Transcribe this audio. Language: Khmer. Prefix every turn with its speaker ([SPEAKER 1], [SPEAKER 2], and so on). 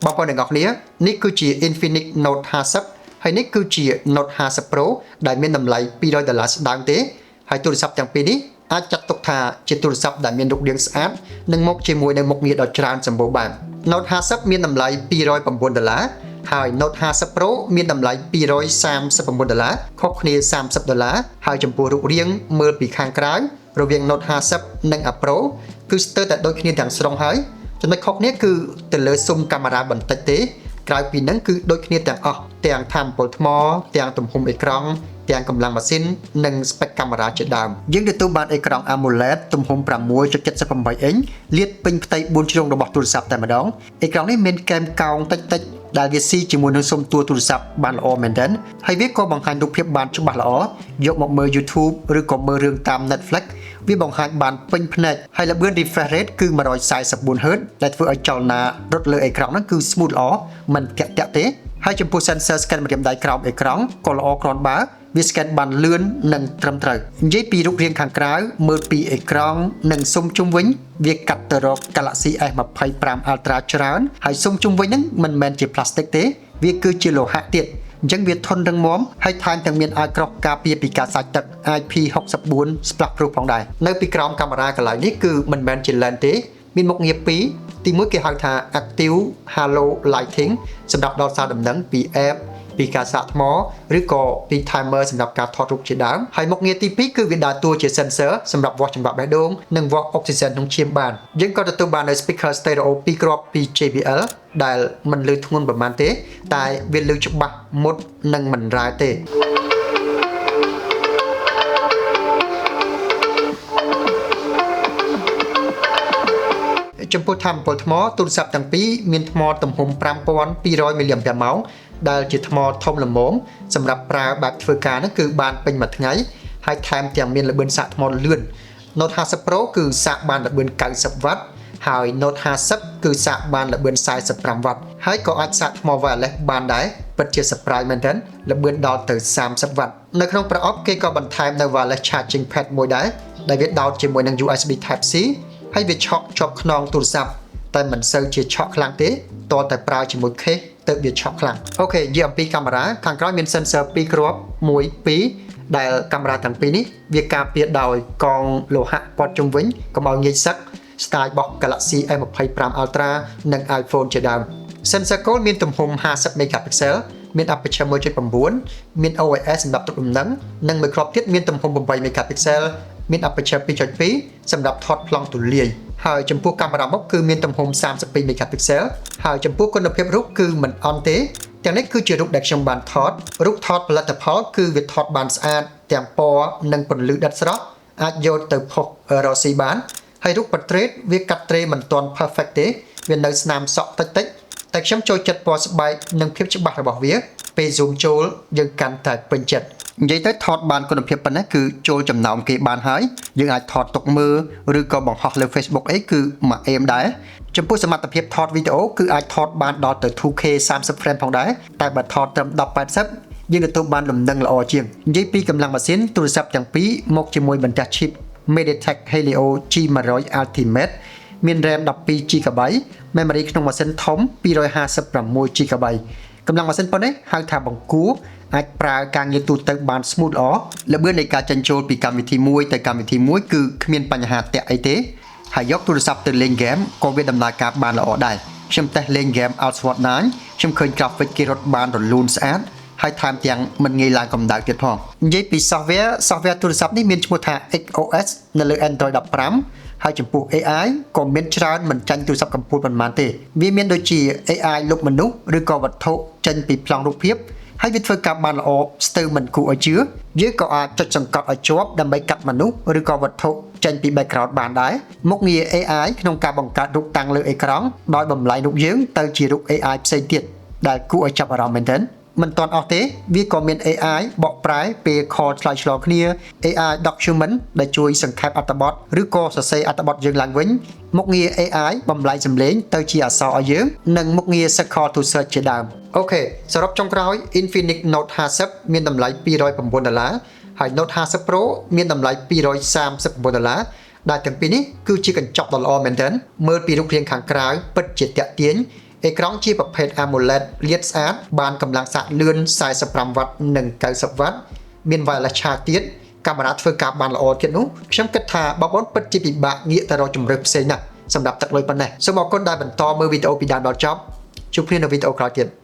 [SPEAKER 1] បងប្អូនទាំងអស់គ្នានេះគឺជា Infinix Note 50ហើយនេះគឺជា Note 50 Pro ដែលមានតម្លៃ200ដុល្លារស្ដើងទេហើយទូរស័ព្ទទាំងពីរនេះអាចចាត់ទុកថាជាទូរស័ព្ទដែលមានរូបរាងស្អាតនិងមកជាមួយនឹងមុខងារដ៏ច្រើនសម្បូរបែប Note 50មានតម្លៃ209ដុល្លារហើយ Note 50 Pro មានតម្លៃ239ដុល្លារខុសគ្នា30ដុល្លារហើយចំពោះរូបរាងមើលពីខាងក្រៅរវាង Note 50និង Pro គឺស្ទើរតែដូចគ្នាទាំងស្រុងហើយចំណុចខុសគ្នាគឺទៅលើស៊ុមកាមេរ៉ាបន្តិចទេក្រៅពីហ្នឹងគឺដូចគ្នាទាំងអស់ទាំងថាមពលថ្មទាំងទំហំអេក្រង់ទាំងកម្លាំងម៉ាស៊ីននិង spec កាមេរ៉ាជាដើមយើងទទួលបានអេក្រង់ AMOLED ទំហំ6.78អ៊ីញលាតពេញផ្ទៃ4ជ្រុងរបស់ទូរស័ព្ទតែម្ដងអេក្រង់នេះមានកែមកោងតិចៗដែលវាស៊ីជាមួយនឹងស៊ុមតួទូរស័ព្ទបានល្អមែនទែនហើយវាក៏បង្ហាញរូបភាពបានច្បាស់ល្អយកមកមើល YouTube ឬក៏មើលរឿងតាម Netflix វាបង្ហាញបានពេញភ្នែកហើយល្បឿន refresh rate គឺ 144 Hz ដែលធ្វើឲ្យចលនារត់លើអេក្រង់ហ្នឹងគឺ smooth ល្អមិនតាក់តាក់ទេហើយចំពោះ sensor scan ម្រាមដៃក្រោមអេក្រង់ក៏ល្អគ្រាន់បើវា scan បានលឿននិងត្រឹមត្រូវនិយាយពីរូបរាងខាងក្រៅមើលពីអេក្រង់និងស៊ុមជុំវិញវាកាត់ទៅរក Galaxy S25 Ultra ច្រើនហើយស៊ុមជុំវិញហ្នឹងមិនមែនជា plastic ទេវាគឺជាលោហៈទៀតអញ្ចឹងវាធន់រឹងមាំហើយថែមទាំងមានអាវក្រោះការពារពីការសាច់ទឹក IP64 splash proof ផងដែរនៅពីក្រោមកាមេរ៉ាកន្លែងនេះគឺមិនមែនជា lens ទេមានមុខងារពីរទីមួយគេហៅថា Active Halo Lighting សម្រាប់ដល់សារដំណឹងពី app ពីការសាកថ្មឬក៏ពី timer សម្រាប់ការថតរូបជាដើមហើយមុខងារទី2គឺវាដើរតួជា sensor សម្រាប់វាស់ចង្វាក់បេះដូងនិងវាស់អុកស៊ីសែនក្នុងឈាមបានយើងក៏ទទួលបាននូវ speaker stereo 2គ្រាប់ពី JBL ដែលមិនលឺធ្ងន់ប្រហែលទេតែវាលឺច្បាស់មុតនិងមិនរ៉ែទេចំពោះថាមពលថ្មទូរស័ព្ទទាំងពីរមានថ្មទំហំ5200មីលីអាំពែម៉ោងដែលជាថ្មធំល្មមសម្រាប់ប្រើបែបធ្វើការហ្នឹងគឺបានពេញមួយថ្ងៃហើយថែមទាំងមានល្បឿនសាកថ្មលឿន Note 50 Pro គឺសាកបានល្បឿន90វ៉ាត់ហើយ Note 50គឺសាកបានល្បឿន45វ៉ាត់ហើយក៏អាចសាកថ្ម wireless បានដែរពិតជា surprise មែនទែនល្បឿនដល់ទៅ30វ៉ាត់នៅក្នុងប្រអប់គេក៏បន្ថែមនៅ wireless charging pad មួយដែរដែលវាដោតជាមួយនឹង USB Type C ហើយវាឆក់ជាប់ខ្នងទូរស័ព្ទតែមិនសូវជាឆក់ខ្លាំងទេតតែប្រើជាមួយ case ទៅវាឆក់ខ្លាំង OK និយាយអំពីកាមេរ៉ាខាងក្រោយមាន sensor 2គ្រាប់1 2ដែលកាមេរ៉ាទាំងពីរនេះវាការពារដោយកងលោហៈព័ទ្ធជុំវិញកុំឲ្យងាយសឹក style របស់ Galaxy S25 Ultra និង iPhone ជាដើម sensor គោលមានទំហំ50 megapixel មាន aperture 1.9មាន OIS សម្រាប់ទុកលំនឹងនិងមួយគ្រាប់ទៀតមានទំហំ8 megapixel មាន aperture 2.2សម្រាប់ថតប្លង់ទូលាយហើយចំពោះកាមេរ៉ាមុខគឺមានទំហំ32 megapixel ហើយចំពោះគុណភាពរូបគឺមិនអន់ទេទាំងនេះគឺជារូបដែលខ្ញុំបានថតរូបថតផលិតផលគឺវាថតបានស្អាតទាំងពណ៌និងពន្លឺដិតស្រស់អាចយកទៅផុសរកស៊ីបានហើយរូប portrait វាកាត់ត្រេមិនទាន់ perfect ទេវានៅស្នាមសក់តិចតិចតែខ្ញុំចូលចិត្តពណ៌ស្បែកនិងភាពច្បាស់របស់វាពេល zoom ចូលយើងកាន់តែពេញចិត្តនិយាយទៅថតបានគុណភាពប៉ុណ្ណេះគឺចូលចំណោមគេបានហើយយើងអាចថតទុកមើលឬក៏បង្ហោះលើ Facebook អីគឺមកអេមដែរចំពោះសមត្ថភាពថតវីដេអូគឺអាចថតបានដល់ទៅ 2K 30 frame ផងដែរតែបើថតត្រឹម1080យើងទទួលបានលំនឹងល្អជាងនិយាយពីកម្លាំងម៉ាស៊ីនទូរស័ព្ទទាំងពីរមកជាមួយបន្ទះ chip MediaTek Helio G100 Ultimate មាន RAM 12 GB memory ក្នុងម៉ាស៊ីនធំ 256 GB កម្លាំងម៉ាស៊ីនប៉ុណ្ណេះហៅថាបង្គួរអាចប្រើការងារទូទៅបាន smooth ល្អល្បឿននៃការចេញចូលពីកម្មវិធីមួយទៅកម្មវិធីមួយគឺគ្មានបញ្ហាតាក់អីទេហើយយកទូរស័ព្ទទៅលេងហ្គេមក៏វាដំណើរការបានល្អដែរខ្ញុំតេស្តលេងហ្គេម Outsword 9ខ្ញុំឃើញ graphic គេរត់បានរលូនស្អាតហើយថែមទាំងមិនងាយឡើងកម្ដៅទៀតផងនិយាយពី software software ទូរស័ព្ទនេះមានឈ្មោះថា XOS នៅលើ Android 15ហើយចំពោះ AI ក៏មានច្រើនមិនចាញ់ទូរស័ព្ទកំពូលប៉ុន្មានទេវាមានដូចជា AI លុបមនុស្សឬក៏វត្ថុចេញពីប្លង់រូបភាពហើយវាធ្វើការបានល្អស្ទើរមិនគួរឲ្យជឿយើងក៏អាចចុចសង្កត់ឲ្យជាប់ដើម្បីកាត់មនុស្សឬក៏វត្ថុចេញពី background បានដែរមុខងារ AI ក្នុងការបង្កើតរូបតាំងលើអេក្រង់ដោយបំលែងរូបយើងទៅជារូប AI ផ្សេងទៀតដែលគួរឲ្យចាប់អារម្មណ៍មែនទែនមិនទាន់អស់ទេវាក៏មាន AI បកប្រែពេល call ឆ្លើយឆ្លងគ្នា AI document ដែលជួយសង្ខេបអត្ថបទឬក៏សរសេរអត្ថបទយើងឡើងវិញមុខងារ AI បំលែងសំឡេងទៅជាអក្សរឲ្យយើងនិងមុខងារ Circle to Search ជាដើម OK សរុបចុងក្រោយ Infinix Note 50មានតម្លៃ209ដុល្លារហើយ Note 50 Pro មានតម្លៃ239ដុល្លារដែលទាំងពីរនេះគឺជាកញ្ចប់ដ៏ល្អមែនទែនមើលពីរូបរាងខាងក្រៅពិតជាតាក់ទាញ អេក្រង់ជាប្រភេទ AMOLED លាតស្អាតបានកម្លាំងសាកលឿន45វ៉ាត់និង90វ៉ាត់មាន wireless charge ទៀតកាមេរ៉ាធ្វើការបានល្អទៀតនោះខ្ញុំគិតថាបងប្អូនពិតជាពិបាកងាកទៅរកជម្រើសផ្សេងណាស់សម្រាប់ទឹកលុយប៉ុណ្ណេះសូមអរគុណដែលបន្តមើលវីដេអូពីដើមដល់ចប់ជួបគ្នានៅវីដេអូក្រោយទៀត។